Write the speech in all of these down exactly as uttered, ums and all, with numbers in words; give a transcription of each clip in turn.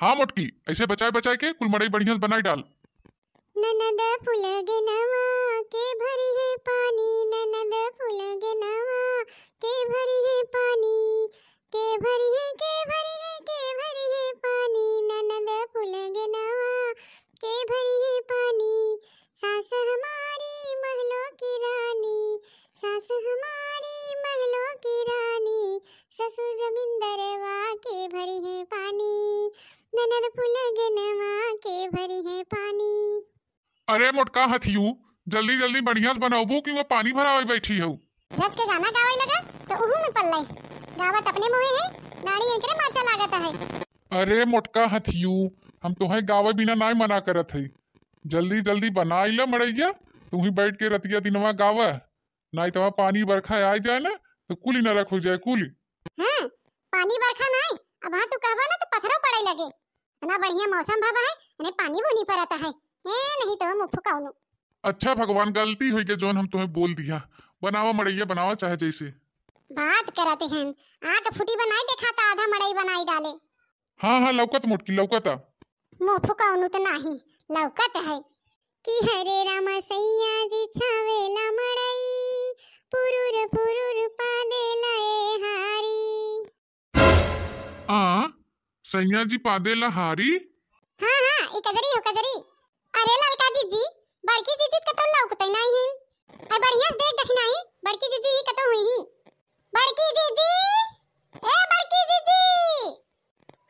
हाँ मोटकी, ऐसे बचाए बचाए के कुल मड़ई बढ़िया से बनाई डाल। ननद फुलगनवा के भरी है पानी, ननद फुलगनवा के भरी है पानी, के भरी है, के भरी है, के भरी है पानी, ननद फुलगनवा के भरी है पानी। सास हमारी महलों की रानी, सास हमारी महलों की रानी, ससुर जमींदरवा के भरी है पानी, ननद फुलगनवा के भरी है पानी। अरे मोटका हथियू, जल्दी जल्दी बढ़िया से बनाबू कि वो पानी भरावे बैठी हऊ। रच के गाना गावे लगा तो उहू में पल्ले। गावत अपने मुँहे है, गाड़ी इनकरे माचा लागत है। अरे मोटका हथियू, हम तोहे गावे बिना नाय मना करत है। जल्दी जल्दी बनाई ला मड़ैया, तू ही बैठ के रतिया दिनवा गावा, नाई तवा पानी बरखा आय जाए ना तो कुली नरक हो जाए कुली। हाँ, पानी बरखा नाय, अब हाँ तू कहबा ना तो पत्थरों पड़े लगे। इतना बढ़िया मौसम भवा है, इन्हें पानी बूनी परत है। ए, नहीं तो मुँह फुकाउनु। अच्छा भगवान, गलती होई के जौन हम तुम्हें बोल दिया। बनावा मड़ैया, बनावा चाहे जैसे। बात करत हैं, आँख फूटी बनाई देखाता, आधा मड़ई बनाई डाले। हाँ, हाँ, लौकत मोटकी, लौकता। मुँह फुकाउनु तो नाही, लौकत है। कि हरे रामा सैया जी छावेला मड़ई, पुरुर पुरुर पादेला ए हारी। आ, सैया जी पादेला हारी। हाँ, हाँ, ई कजरी हो कजरी। अरे ललका जीजी, बड़की जीजी कतौ लौकतै नाई हिन। अरे बढ़िया से देख देखी नाई, बड़की जीजी ही कतौ हुई ही। बड़की जीजी, ए बड़की जीजी।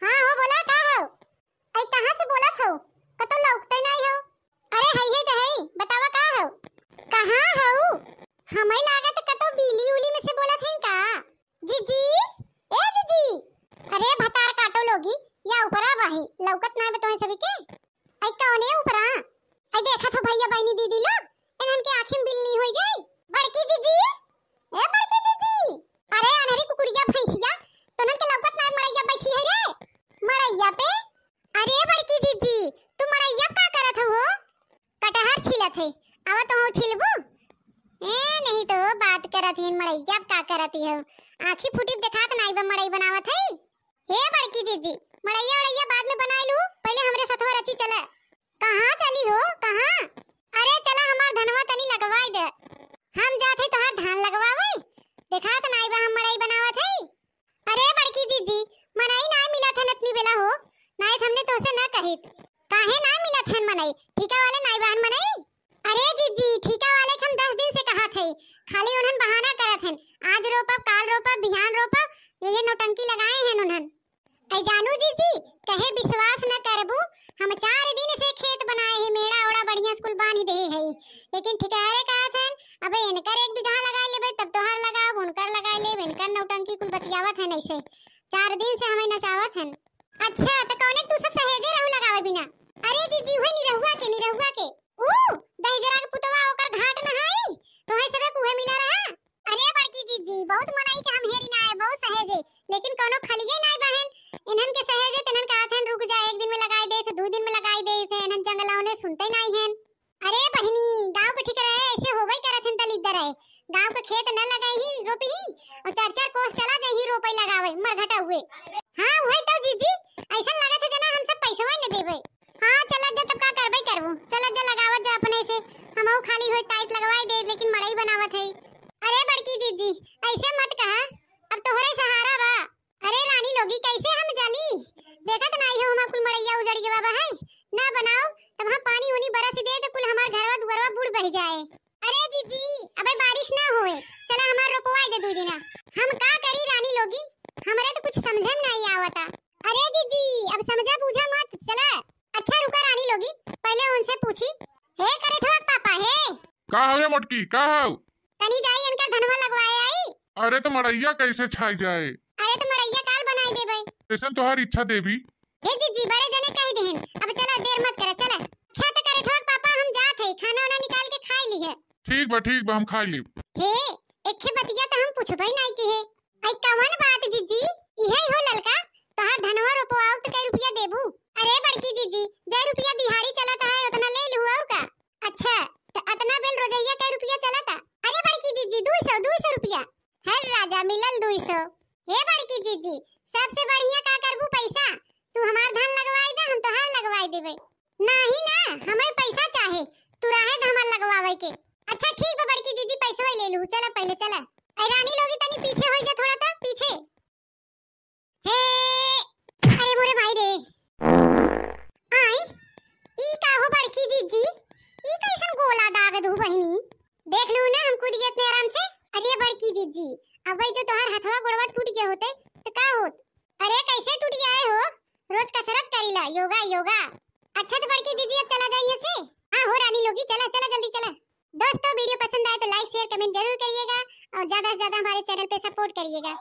हाँ हो, बोला का हो? अरे कहाँ से बोलत हो? कतौ लौकतै नाई हो। अरे हई है तो हई, बतावा का हो? कहाँ हो? हमें लागत कतौ बिल्ली उली में से बोलत हैं का? जीजी, ए जीजी, अरे भतार काटो लोगी, या ऊपरा बाही, लौकत नाय बतोहे सभी के। आई कौने ऊपरा? आई देखत हो भैया बहिनी दीदी लोग, इन्हन के आँखी में बिल्ली होई जाई। बड़की जीजी, ए बड़की जीजी, अरे अनहरी कुकुरिया भैंसिया, तोनन के लौकत नाय मड़ैया बैठी है रे, मड़ैया पे। अरे बड़की जीजी, तू मड़ैया का करत हो? कटहर छीलत है, आवा तो हो छिलबू। ए, नहीं तो बात करत है, मड़ैया का करत है? आँखी फूटी देखात नाई बा, मड़ई बनावत है। हे बड़की जीजी, मड़ैया उड़ैया बाद में बनाई लू, पहले हमरे सथवा रची चला। कहाँ चली हो, कहाँ? अरे चला हमार धनवा तनी लगवाई दे, हम जात है तोहार धान लगवावे, देखात नाई बा हम मड़ई बनावत है। अरे बड़की जीजी, मनई नाय मिलत हन अतनी बेला हो, नाय त हमने तोहसे न कहित। काहे नाय मिलत हन मनई? ठीका वाले नाय बहन मनई? अरे जीजी, ठीका वाले के हम दस दिन से कहत हई, खाली उन्हन बहाना करत हन, आज रोपब, काल रोपब, बिहान रोपब, ये, ये नौटंकी लगाए हन उन्हन। ऐ जानू जीजी, कहे विश्वास न करबू, हम चार दिन से खेत बनाए ही, मेड़ा ओड़ा बढ़िया से कुल बांध देहे हई, लेकिन ठिकहरे कहत हन, अबे इनकर एक बीघा लगाए लेबे, तब तोहार लगाब, उनकर लगाए लेब, इनकर नौटंकी कुल बतियावत हन ऐसे। चार दिन से हमें नचावत हन। अच्छा, त कौने तू सब सहेजे रहू लगावे बिना? अरे जीजी, उहे निरहुआ के, निरहुआ के। ऊ दहिजरा के पुतवा ओकर घाट न हई, तोहे सबे कुहे मिला रहा। अरे बड़की जीजी, बहुत मनई के हम हेरी ना आए, बहुत सहेजे, लेकिन कौनो खलिए नाय बहन। इन्हन के सहेजे, तिन्हन कहत हन, "रुक जा, एक दिन में लगाए देत, दू दिन में लगाए देत है।" इन्हन जंगलौने सुनते नाय हन। अरे बहिनी, गाँव के ठीक रहे, ऐसे होबे करत हन दलिद्दर है। गाँव के खेत न लगाई ही, रोपी ही, और चार चार कोस चला जाई ही रोपे लगावे, मरघटा हुए। हाँ, वही तो जीजी, ऐसा लागत है जना हम सब पैसवा न देबे। हाँ, चलत जा, तब का करबे करबू, चलत जा, लगावत जा अपने से, हमहू खाली होई ताइत लगवाई देब, लेकिन मड़ई बनावत है। अरे बड़की जीजी, ऐसे मत कहा, अब तोहरे सहारा बा। अरे रानी लोगी, कैसे हम जली? देखत नाई हो, हमार कुल मड़ैया उजड़ गवा बा है, ना बनाओ, तब हम पानी उनी बरस दे, तो कुल हमार घरवा दुआरवा बूड़ बह जाए। अरे जीजी, अबे बारिश ना होए, चला हमार रोपवाई दे दू दिना। हम का करी रानी लोगी, हमरे तो कुछ समझे में नाई आवता। अरे जीजी, अब समझा बूझा मत, चला। अच्छा रुका रानी लोगी, पहले उनसे पूछी। हे करेठवा के पापा, हे। का हवे मोटकी, का हव? तनी जाई इनका धनवा लगवाए आई। अरे तो मड़ैया कैसे छाई जाए? अरे तो मड़ैया काल बनाई देबे। जैसन तोहार इच्छा देवी। हे जीजी, बड़े जने कह देहन, अब चला, देर मत करा, चला। अच्छा त करेठवा के पापा, हम जात है, खाना वाना निकाल के खाई ली है। ठीक बा, ठीक बा, हम खाई ली। हे, एक ठे बतिया त हम पूछबे नाई की है। आई कवन बात जीजी? इहे हो ललका, तोहार धनवा रोपवाऊ त कै रुपया देबू? अरे बड़की जीजी, जै रुपया दिहाड़ी चलत है, उतना ले लू और का। अच्छा, त अतना बेल रोजैया कै रुपया चलता? अरे बड़की जीजी, दुई सौ, दुई सौ रुपया। हर राजा मिलल दुई सौ। हे बड़की जीजी, सबसे बढ़िया का करबू पैसा? तू हमार धान लगवाई नहीं ना, हमें पैसा चाहे, तू रहे तो हमार लगवावे के। अच्छा ठीक बा बड़की जीजी, पैसवा ले लू, चला पहले चला। ऐ रानी लोगी तनी पीछे हो जा थोड़ा सा पीछे। हे, अरे मोरे भाई रे। आई, ई का हो बड़की जीजी, ई कैसन गोला दाग दू बहिनी? देख लू ना हम कूद गए इतने आराम से। अरे बड़की जीजी, अब भाई जो तोहार हथवा गोड़वा टूट गया होते तो का होत? अरे कैसे टूट गया है हो? रोज कसरत करीला, योगा योगा। अच्छा तो बड़की जीजी अब चला जाइए से। हाँ हो रानी लोगी, चला चला जल्दी चला। दोस्तों वीडियो पसंद आए तो लाइक शेयर कमेंट जरूर करिएगा और ज्यादा से ज्यादा हमारे चैनल पे सपोर्ट करिएगा।